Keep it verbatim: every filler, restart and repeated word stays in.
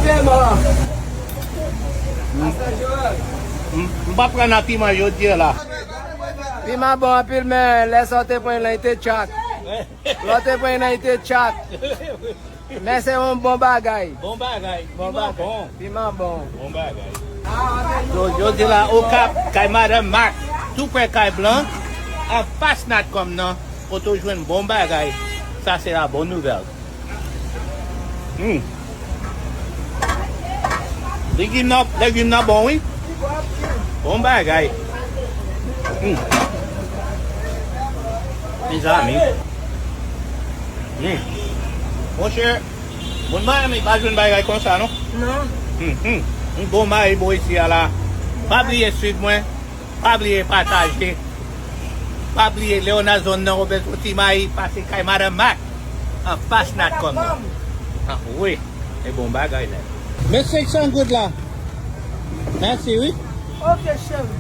M, m pa pran nan piman jodi a la. Piman bon anpil, men lè sa w te pran l lan, li te tchak. Lè w te pran l lan, li te tchak. Men se yon bon bagay. Bon bagay. Bon bagay. Piman bon. Bon bagay. Yo, yo di la, Okap, kay Madan Mak, tou prè kay Blan, anfas Natcom nan, kote w jwenn bon bagay. Sa se la bon nouvèl. Hmm. Legim nan, legim nan bon, wi. Bon bagay. Hmm. Mezanmi. Hmm. Monchè, moun Miami pa jwenn bagay konsa, non? Non. Hmm, hmm. Yon bon mayi bò isi a la. Pa bliye swiv mwen. Pa bliye pataje. Pa bliye Leona zòn nan, ou bezwen ti mayi, pase kay Madan Mak. Anfas Natcom nan. Ah, wi. E bon bagay la. Men senk san goud la. Mèsi, wi. Ok, cheri.